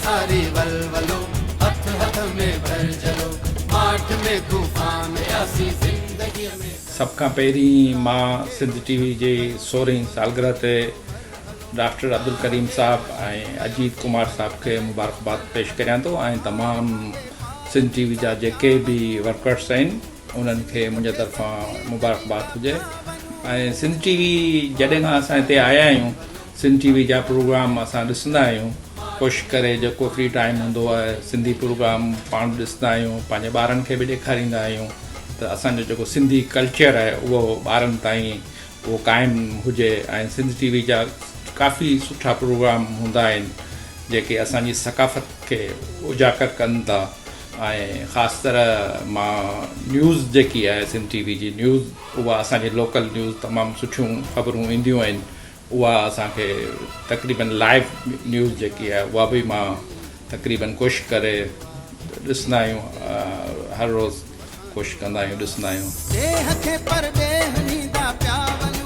ساري ولولو، هٿ هٿ ۾ ڀرجهلو، ماٺ ۾ طوفان آياسين زندگيء ۾. سڀ کان پهرين مان سنڌ ٽي وي جي سورهين سالگرهه تي ڊاڪٽر عبدالڪريم صاحب ۽ اجيت ڪمار صاحب کي مبارڪباد پيش ڪريان ٿو ۽ تمام سنڌ ٽي وي جا جيڪي به ورڪرس آهن انهن کي منهنجي طرفان مبارڪباد هجي ۽ سنڌ ٽي وي جڏهن کان اسان هتي آيا آهيون سنڌ ٽي وي جا پروگرام اسان ڏسندا آهيون ڪوشش ڪري جيڪو فري ٽائيم هوندو آهي سنڌي پروگرام پاڻ به ڏسندا آهيون پنهنجي ٻارن کي به ڏيکاريندا آهيون ته اسان جو جيڪو سنڌي ڪلچر آهي اهو ٻارن تائين اهو قائم هجي ۽ سنڌ ٽي وي جا ڪافي سٺا پروگرام هوندا آهن جيڪي اسان جي ثقافت کي اجاگر ڪن ٿا ۽ خاص طرح مان نيوز جيڪي آهي سنڌ ٽي وي جي نيوز اها اسان جي لوڪل نيوز تمام سٺيون خبرون اينديون آهن اها اسان کي تقريبن لائيو نيوز جيڪي آهي اها به مان تقريبن ڪوشش ڪري ڏسندا آهيون هر روز ڪوشش ڪندا آهيون ڏسندا آهيون. ڏيهه کي پرڏيهه نيندا پيا وڃن.